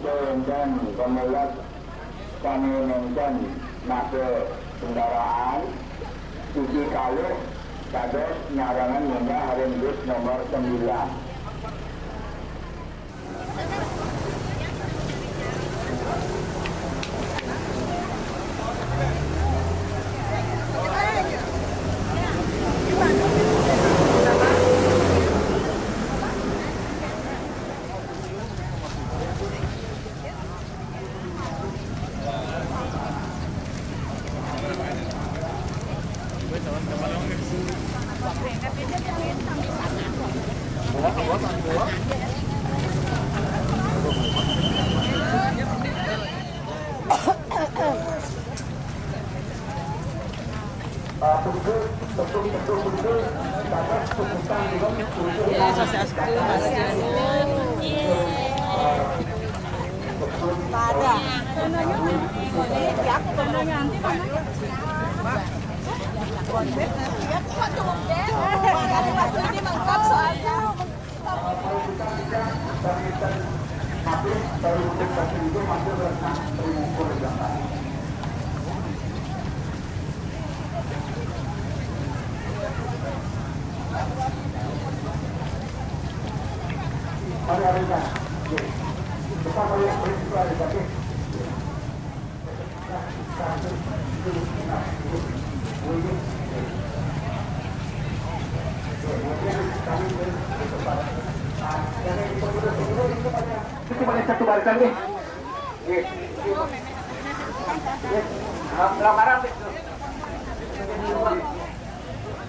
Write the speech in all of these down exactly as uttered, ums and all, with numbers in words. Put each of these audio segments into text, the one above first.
Wénten pemeles sané nénten maké kendaraan, siki kalih dados nyarengan munggah ring bis nomor sembilan. Parah. Ini aku pernah nyanti mana? Soalnya. Itu boleh satu barisan nih. Nggih. Nggih. Lamaran itu.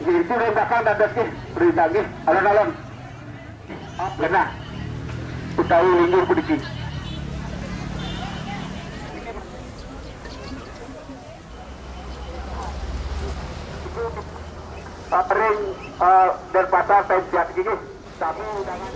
Nggih, itu ring belakang dados nggih, perintah nggih. Alon-alon. Genah. Utawi linggih puniki. Ring, eh, Denpasar Pensiat nggih. Sami undangan.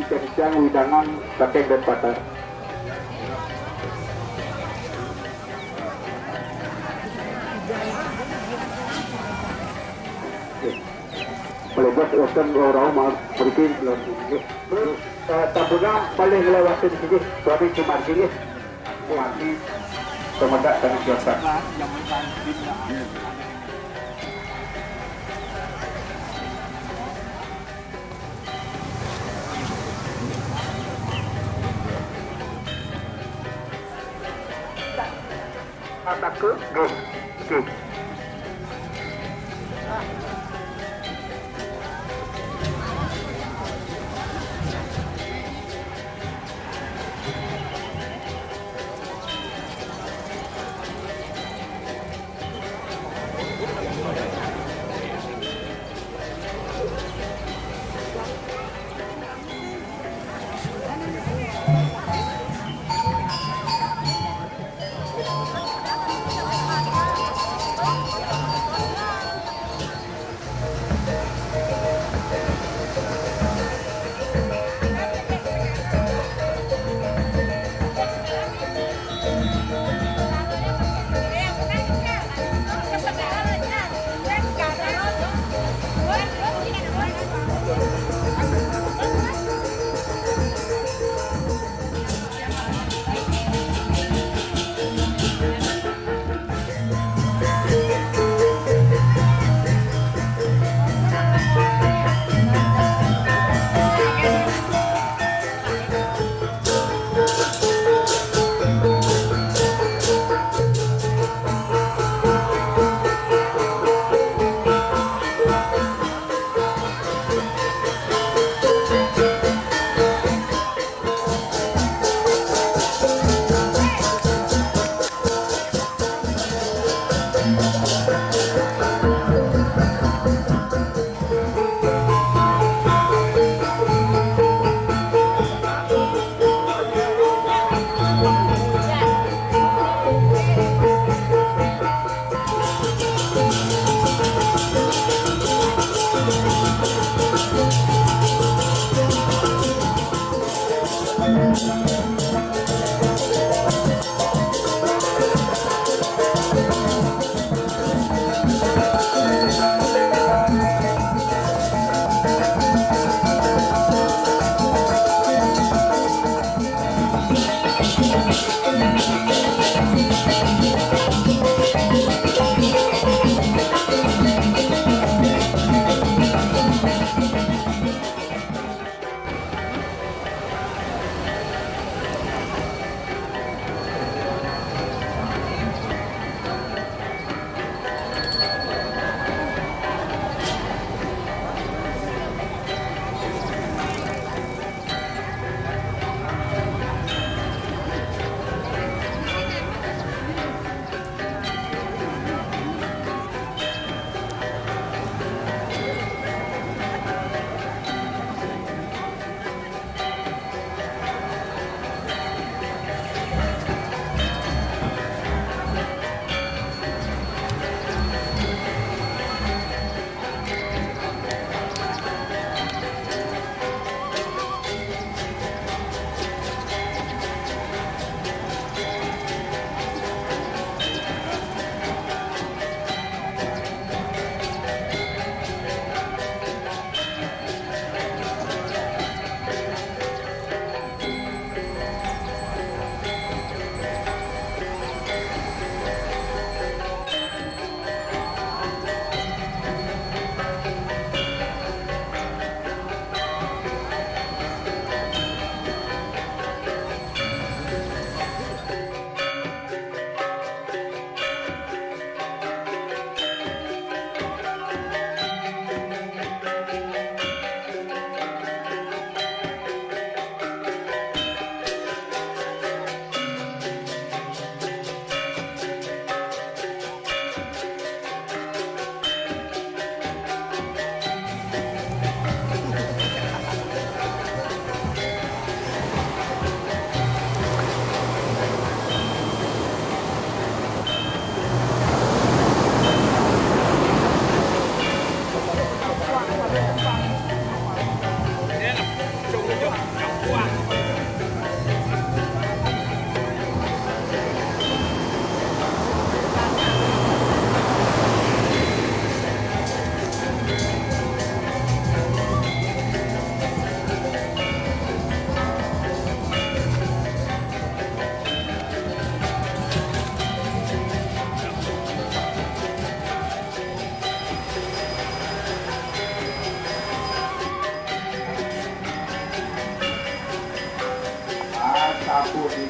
Ikan-ikan wewidangan saking Denpasar. Oke. Melegas wonten rauh-rauh mawon mriki, eh, tabunan malih nglewatin sini, suami Sumardi nggih. Sumardi kemedak dan Joseph. Kataku, nggih, nggih.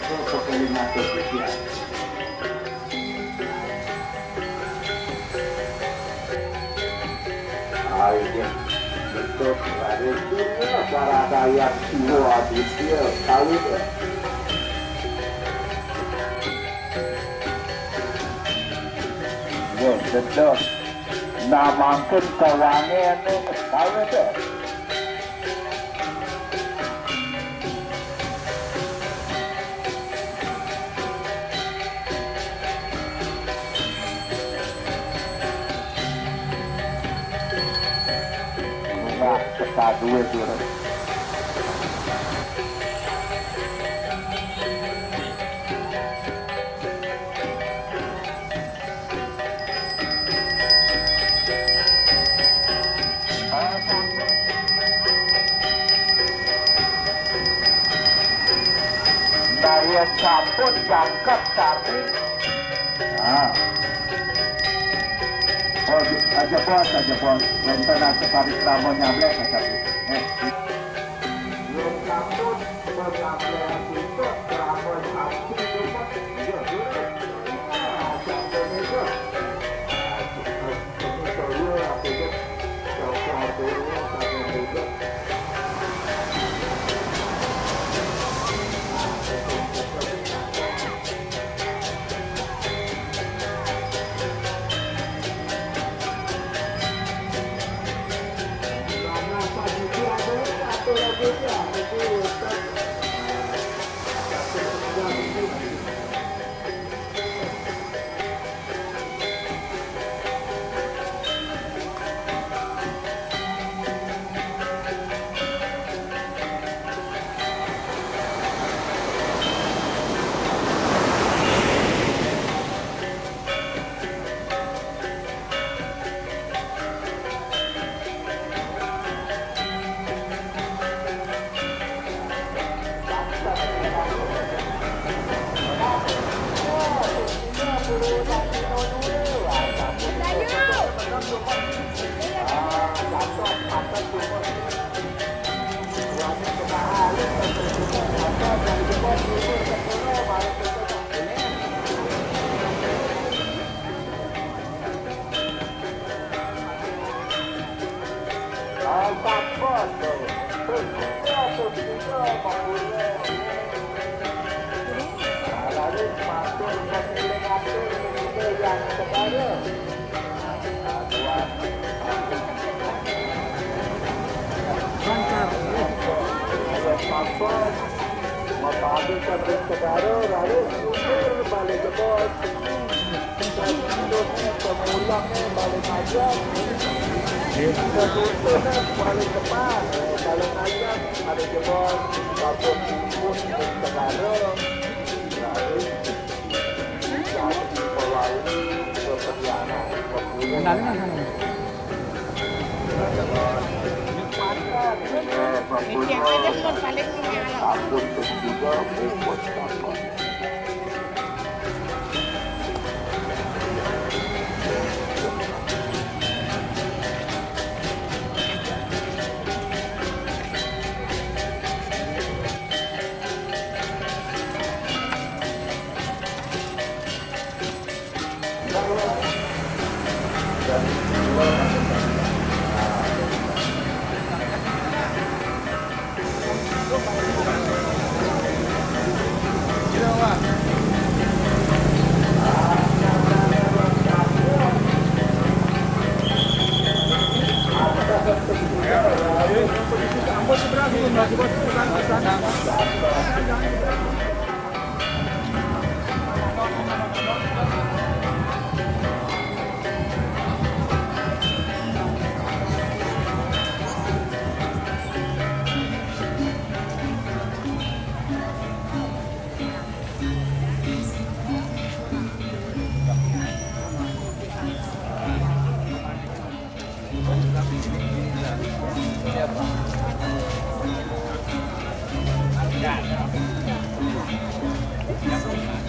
Sekeling atur pikiran. Ayo, betul, lari dunia para dayang Siwa Aditya, tahu deh. Yo, betul. Nah, mangkin kawange nih, tahu deh. Wah, peta duit, durung. Dari sampun jangkep sami. Ah. Oh, aja bos, aja bos. Wénten asa parikrama nyablek aja. Eh. Yén sampun, sampun nyablek, krama sami. Mantap. Mapadu sabda segara, lalu sumber balik jebos. Pemulangnya balik aja. Ketutunan balik depan, balik aja, balik jebos. Kapur tikus segara. Lalu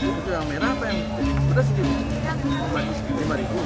Itu yang merah apa yang pedas itu? Lima ribu.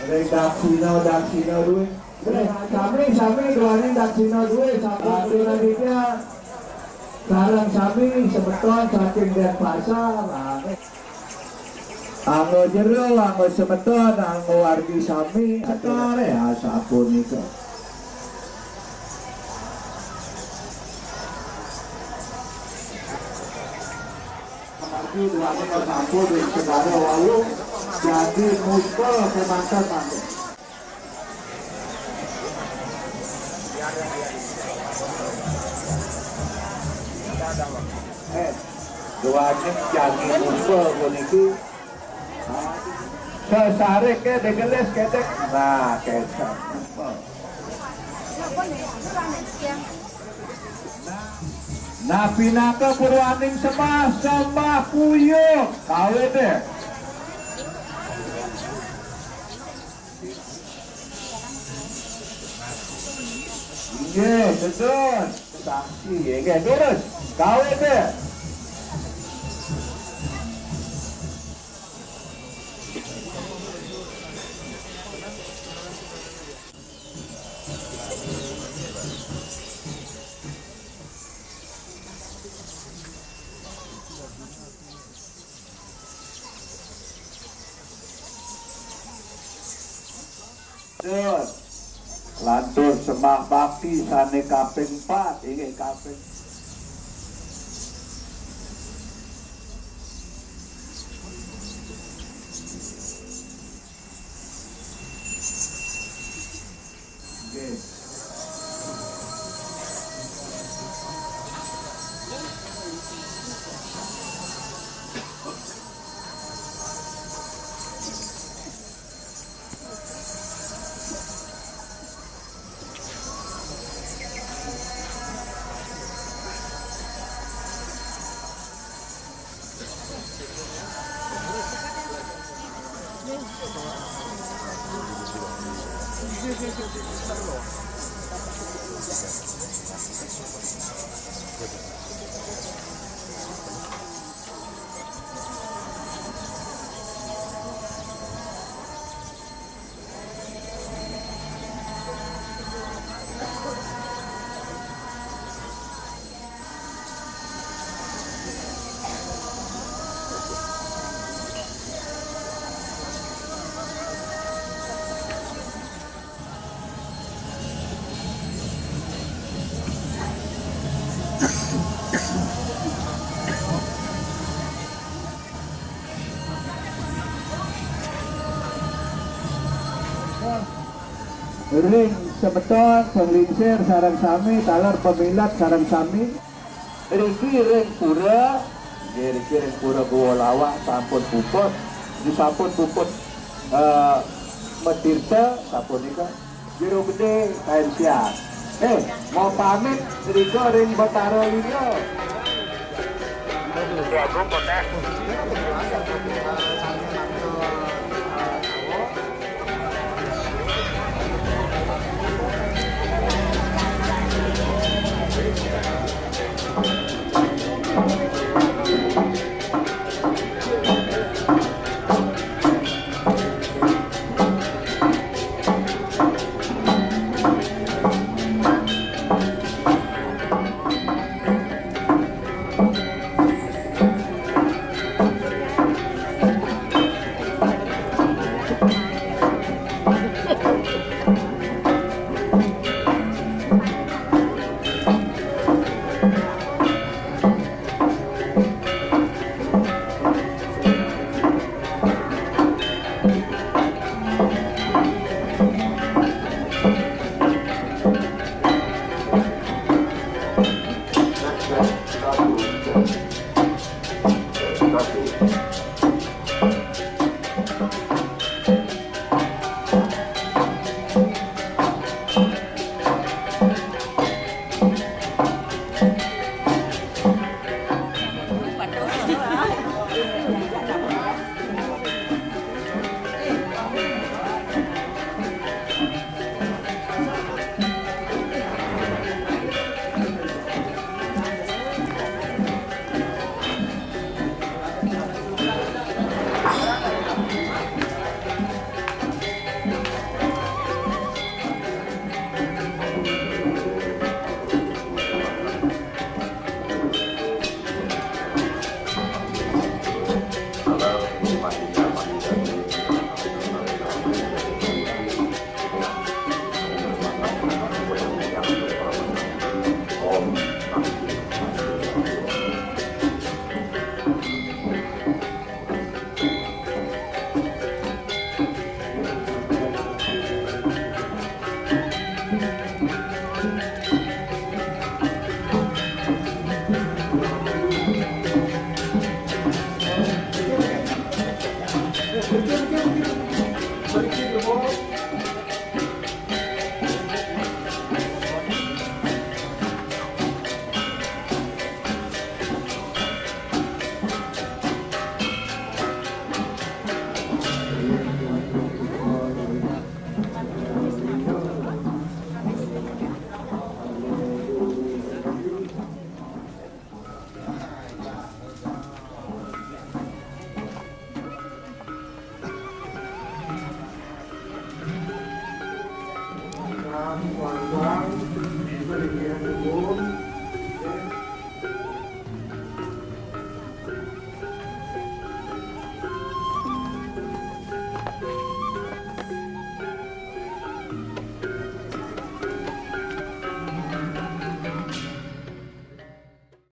Ring daksina, daksina duwé. Ring sami, sami duaning daksina duwé, sampun Raditya. Sareng sami semeton saking Denpasar. Nah, anggo jero, anggo semeton, anggo wargi sami. Sekare asapunika. Amargi duaning sampun ring segara wau dadi muska kemanten mangkin. Eh, duaning jagi muska puniki. Sesarike digelis kedek. Nah, kedek. Nah, pinaka purwaning sembah, sembah kuyuk. Kawit deh. Inggih, sedun. Saksi, inggih, durus. Kawit deh. Lantur sembah bakti sane kaping pat, inggih kaping. Ring semeton panglingsir sareng sami, taler pamilet sareng sami. Riki ring pura, nggih, riki ring pura Gowa Lawang sampun puput, disampun puput, eh, matirta sapunika. Jero Gedé kain siang. Eh, mau pamit rika ring Betara Lingga.